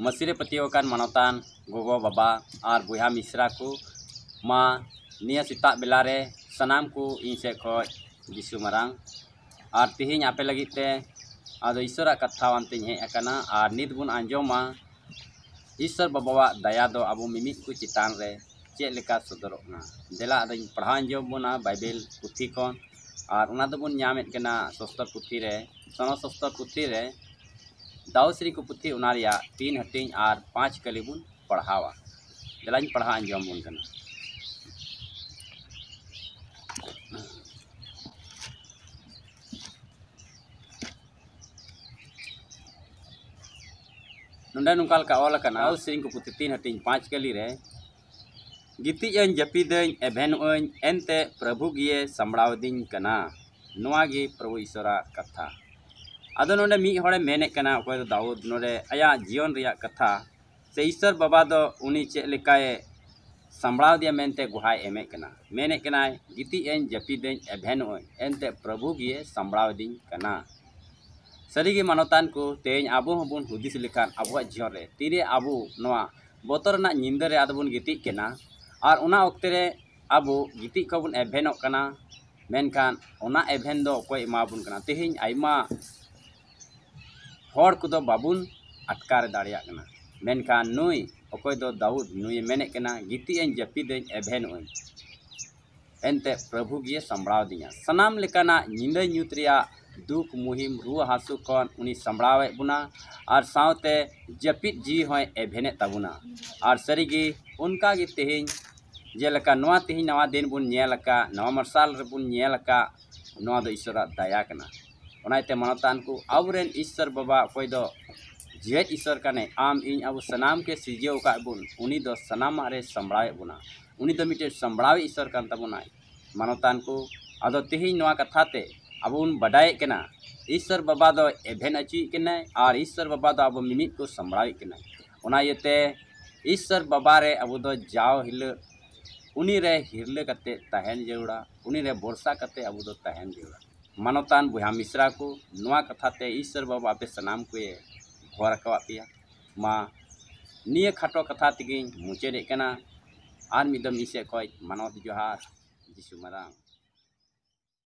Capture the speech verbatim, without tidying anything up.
ᱢᱟᱹᱥᱤ ᱨᱮ ᱯᱟᱹᱛᱭᱟᱹᱣ ᱟᱠᱟᱱ ᱢᱟᱱᱚᱛᱟᱱ ᱜᱚᱜᱚ ᱵᱟᱵᱟ ᱟᱨ ᱵᱚᱭᱦᱟ ᱢᱤᱥᱨᱟ ᱠᱚ, ᱢᱟ ᱱᱤᱭᱟᱹ ᱥᱮᱛᱟᱜ ᱵᱮᱞᱟ ᱨᱮ ᱥᱟᱱᱟᱢ ᱠᱚ ᱤᱧ ᱥᱮᱫ ᱠᱷᱚᱱ ᱡᱤᱥᱩ ᱢᱟᱨᱟᱝ᱾ ᱟᱨ ᱛᱮᱦᱮᱧ ᱟᱯᱮ ᱞᱟᱹᱜᱤᱫ ᱛᱮ ᱟᱫᱚ ᱤᱥᱚᱨᱟᱜ ᱠᱟᱛᱷᱟ ᱟᱱᱛᱮᱧ ᱦᱮᱡ ᱟᱠᱟᱱᱟ, ᱟᱨ ᱱᱤᱛ ᱵᱚᱱ ᱟᱸᱡᱚᱢᱟ ᱤᱥᱚᱨ ᱵᱟᱵᱟᱣᱟᱜ ᱫᱟᱭᱟ ᱫᱚ ᱟᱵᱚ ᱢᱤᱢᱤᱫ ᱠᱚ ᱪᱮᱛᱟᱱ ᱨᱮ ᱪᱮᱫ ᱞᱮᱠᱟ ᱥᱚᱫᱚᱨᱚᱜ ᱠᱟᱱᱟ᱾ ᱫᱮᱞᱟ ᱟᱫᱚᱧ ᱯᱟᱲᱦᱟᱣ ᱟᱸᱡᱚᱢ ᱵᱚᱱᱟ ᱵᱟᱭᱵᱮᱞ ᱯᱩᱛᱷᱤ ᱠᱷᱚᱱ, ᱟᱨ ᱚᱱᱟ ᱫᱚᱵᱚᱱ ᱧᱟᱢᱮᱫ ᱠᱟᱱᱟ ᱥᱚᱥᱛᱚᱨ ᱯᱩᱛᱷᱤ ᱨᱮ, ᱥᱚᱱᱚ ᱥᱚᱥᱛᱚᱨ ᱯᱩᱛᱷᱤ ᱨᱮ ᱫᱟᱣ ᱥᱨᱤᱝᱠᱩ ᱯᱩᱛᱷᱤ, ᱚᱱᱟ ᱨᱮᱭᱟᱜ ᱛᱤᱱ ᱦᱟᱹᱴᱤᱧ ᱟᱨ ᱯᱟᱸᱪ ᱠᱟᱹᱞᱤ ᱵᱚᱱ ᱯᱟᱲᱦᱟᱣᱟ᱾ ᱫᱮᱞᱟᱧ ᱯᱟᱲᱦᱟᱣ ᱟᱸᱡᱚᱢ ᱵᱚᱱ ᱠᱟᱱᱟ᱾ ᱱᱚᱰᱮ ᱱᱚᱝᱠᱟ ᱞᱮᱠᱟ ᱚᱞ ᱟᱠᱟᱱᱟ, ᱫᱟᱣ ᱥᱨᱤᱝᱠᱩ ᱯᱩᱛᱷᱤ ᱛᱤᱱ ᱦᱟᱹᱴᱤᱧ ᱯᱟᱸᱪ ᱠᱟᱹᱞᱤ ᱨᱮ, ᱜᱤᱛᱤᱡ ᱟᱹᱧ ᱡᱟᱹᱯᱤᱫᱟᱹᱧ ᱮᱵᱷᱮᱱᱚᱜ ᱟᱹᱧ, ᱮᱱᱛᱮ ᱯᱨᱚᱵᱷᱩ ᱜᱮᱭᱮ ᱥᱟᱢᱵᱲᱟᱣ ᱫᱤᱧ ᱠᱟᱱᱟ᱾ ᱱᱚᱣᱟ ᱜᱮ ᱯᱨᱚᱵᱷᱩ ᱤᱥᱚᱨᱟᱜ ᱠᱟᱛᱷᱟ᱾ ᱟᱫᱚ ᱱᱚᱰᱮ ᱢᱤᱫ ᱦᱚᱲᱮ ᱢᱮᱱᱮᱫ ᱠᱟᱱᱟ, ᱚᱠᱚᱭ ᱫᱚ ᱫᱟᱣᱩᱫ, ᱱᱚᱰᱮ ᱟᱭᱟᱜ ᱡᱤᱭᱚᱱ ᱨᱮᱭᱟᱜ ᱠᱟᱛᱷᱟ, ᱥᱮ ᱤᱥᱚᱨ ᱵᱟᱵᱟ ᱫᱚ ᱩᱱᱤ ᱪᱮᱫ ᱞᱮᱠᱟᱭ ᱥᱟᱢᱵᱲᱟᱣ ᱫᱮᱭᱟ ᱢᱮᱱᱛᱮ ᱜᱚᱦᱟᱭ ᱮᱢᱮᱫ ᱠᱟᱱᱟ᱾ ᱢᱮᱱᱮᱫ ᱠᱟᱱᱟᱭ, ᱜᱤᱛᱤᱡ ᱟᱹᱧ ᱡᱟᱹᱯᱤᱫᱟᱹᱧ ᱮᱵᱷᱮᱱᱚᱜ ᱟᱹᱧ, ᱮᱱᱛᱮ ᱯᱨᱚᱵᱷᱩ ᱜᱮᱭᱮ ᱥᱟᱢᱵᱲᱟᱣ ᱫᱤᱧ ᱠᱟᱱᱟ᱾ ᱥᱟᱹᱨᱤᱜᱮ ᱢᱟᱱᱚᱛᱟᱱ ᱠᱚ, ᱛᱮᱦᱮᱧ ᱟᱵᱚ ᱦᱚᱸᱵᱚᱱ ᱦᱩᱫᱤᱥ ᱞᱮᱠᱷᱟᱱ ᱟᱵᱚᱣᱟᱜ ᱡᱤᱭᱚᱱ ᱨᱮ ᱛᱤᱨᱮ ᱟᱵᱚ ᱱᱚᱣᱟ ᱵᱚᱛᱚᱨ ᱨᱮᱱᱟᱜ ᱧᱤᱫᱟᱹ ᱨᱮ ᱟᱫᱚ ᱵᱚᱱ ᱜᱤᱛᱤᱡ ᱠᱟᱱᱟ, ᱟᱨ ᱚᱱᱟ ᱚᱠᱛᱮ ᱨᱮ ᱟᱵᱚ ᱜᱤᱛᱤᱡ ᱠᱷᱚᱱ ᱵᱚᱱ ᱮᱵᱷᱮᱱᱚᱜ ᱠᱟᱱᱟ, ᱢᱮᱱᱠᱷᱟᱱ ᱚᱱᱟ ᱮᱵᱷᱮᱱ ᱫᱚ ᱚᱠᱚᱭ ᱮᱢᱟᱵᱚᱱ ᱠᱟᱱᱟ? ᱛᱮᱦᱮᱧ ᱟᱭᱢᱟ ᱦᱚᱲ ᱠᱚᱫᱚ ᱵᱟᱵᱚᱱ ᱟᱴᱠᱟᱨ ᱫᱟᱲᱮᱭᱟᱜ ᱠᱟᱱᱟ, ᱢᱮᱱᱠᱷᱟᱱ ᱱᱩᱭ ᱚᱠᱚᱭ ᱫᱚ ᱫᱟᱣᱩᱫ, ᱱᱩᱭᱮ ᱢᱮᱱᱮᱫ ᱠᱟᱱᱟ, ᱜᱤᱛᱤᱡ ᱟᱹᱧ ᱡᱟᱹᱯᱤᱫᱟᱹᱧ ᱮᱵᱷᱮᱱᱚᱜ ᱟᱹᱧ, ᱮᱱᱛᱮ ᱯᱨᱚᱵᱷᱩ ᱜᱮ ᱥᱟᱢᱵᱲᱟᱣ ᱫᱤᱧᱟ᱾ ᱥᱟᱱᱟᱢ ᱞᱮᱠᱟᱱᱟᱜ ᱧᱤᱫᱟᱹ ᱧᱩᱛ ᱨᱮᱭᱟᱜ ᱫᱩᱠ ᱢᱩᱦᱤᱢ ᱨᱩᱣᱟᱹ ᱦᱟᱹᱥᱩ ᱠᱷᱚᱱ ᱩᱱᱤ ᱥᱟᱢᱵᱲᱟᱣᱮᱫ ᱵᱚᱱᱟ, ᱟᱨ ᱥᱟᱶᱛᱮ ᱡᱟᱹᱯᱤᱫ ᱡᱤᱣᱤ ᱦᱚᱸᱭ ᱮᱵᱷᱮᱱᱮᱫ ᱛᱟᱵᱚᱱᱟ᱾ ᱟᱨ ᱥᱟᱹᱨᱤᱜᱮ ᱚᱱᱠᱟᱜᱮ ᱛᱮᱦᱮᱧ ᱡᱮᱞᱮᱠᱟ ᱱᱚᱣᱟ ᱛᱮᱦᱮᱧ ᱱᱟᱣᱟ ᱫᱤᱱ ᱵᱚᱱ ᱧᱮᱞ ᱟᱠᱟᱫ, ᱱᱟᱣᱟ ᱢᱟᱨᱥᱟᱞ ᱨᱮᱵᱚᱱ ᱧᱮᱞ ᱟᱠᱟᱫ, ᱱᱚᱣᱟ ᱫᱚ ᱤᱥᱚᱨᱟᱜ ᱫᱟᱭᱟ ᱠᱟᱱᱟ᱾ ᱚᱱᱟ ᱤᱭᱟᱹᱛᱮ ᱢᱟᱱᱚᱛᱟᱱ ᱠᱚ, ᱟᱵᱚᱨᱮᱱ ᱤᱥᱚᱨ ᱵᱟᱵᱟ ᱚᱠᱚᱭ ᱫᱚ ᱡᱮᱣᱮᱫ ᱤᱥᱚᱨ ᱠᱟᱱᱟᱭ, ᱟᱢ ᱤᱧ ᱟᱵᱚ ᱥᱟᱱᱟᱢ ᱜᱮ ᱥᱤᱨᱡᱟᱹᱣ ᱟᱠᱟᱫ ᱵᱚᱱ, ᱩᱱᱤ ᱫᱚ ᱥᱟᱱᱟᱢᱟᱜ ᱨᱮ ᱥᱟᱢᱵᱲᱟᱣᱮᱫ ᱵᱚᱱᱟ᱾ ᱩᱱᱤ ᱫᱚ ᱢᱤᱫᱴᱮᱱ ᱥᱟᱢᱵᱲᱟᱣᱤᱡ ᱤᱥᱚᱨ ᱠᱟᱱ ᱛᱟᱵᱚᱱᱟᱭ᱾ ᱢᱟᱱᱚᱛᱟᱱ ᱠᱚ, ᱟᱫᱚ ᱛᱮᱦᱮᱧ ᱱᱚᱣᱟ ᱠᱟᱛᱷᱟ ᱛᱮ ᱟᱵᱚ ᱵᱚᱱ ᱵᱟᱰᱟᱭᱮᱫ ᱠᱟᱱᱟ, ᱤᱥᱚᱨ ᱵᱟᱵᱟ ᱫᱚ ᱮᱵᱷᱮᱱ ᱚᱪᱚᱭᱮᱫ ᱠᱟᱱᱟᱭ, ᱟᱨ ᱤᱥᱚᱨ ᱵᱟᱵᱟ ᱫᱚ ᱟᱵᱚ ᱢᱤᱢᱤᱫ ᱠᱚ ᱥᱟᱢᱵᱲᱟᱣᱮᱫ ᱠᱟᱱᱟᱭ᱾ ᱚᱱᱟ ᱤᱭᱟᱹᱛᱮ ᱤᱥᱚᱨ ᱵᱟᱵᱟ ᱨᱮ ᱟᱵᱚ ᱫᱚ ᱡᱟᱣ ᱦᱤᱞᱳᱜ ᱩᱱᱤ ᱨᱮ ᱦᱤᱨᱞᱟᱹ ᱠᱟᱛᱮ ᱛᱟᱦᱮᱱ ᱡᱟᱹᱨᱩᱲᱟ, ᱩᱱᱤ ᱨᱮ ᱵᱷᱚᱨᱥᱟ ᱠᱟᱛᱮ ᱟᱵᱚ ᱫᱚ ᱛᱟᱦᱮᱱ ᱡᱟᱹᱨᱩᱲᱟ᱾ ᱢᱟᱱᱚᱛᱟᱱ ᱵᱚᱭᱦᱟ ᱢᱤᱥᱨᱟ ᱠᱚ, ᱱᱚᱣᱟ ᱠᱟᱛᱷᱟ ᱛᱮ ᱤᱥᱚᱨ ᱵᱟᱵᱟ ᱟᱯᱮ ᱥᱟᱱᱟᱢ ᱠᱚᱭᱮ ᱦᱚᱦᱚ ᱨᱟᱠᱟᱵ ᱯᱮᱭᱟ᱾ ᱢᱟ, ᱱᱤᱭᱟᱹ ᱠᱷᱟᱴᱚ ᱠᱟᱛᱷᱟ ᱛᱮᱜᱮᱧ ᱢᱩᱪᱟᱹᱫᱮᱫ ᱠᱟᱱᱟ᱾ ᱟᱨ ᱢᱤᱫ ᱫᱚᱢ ᱤᱧ ᱥᱮᱫ ᱠᱷᱚᱱ ᱢᱟᱱᱚᱛ ᱡᱚᱦᱟᱨ, ᱡᱤᱥᱩ ᱢᱟᱨᱟᱝ᱾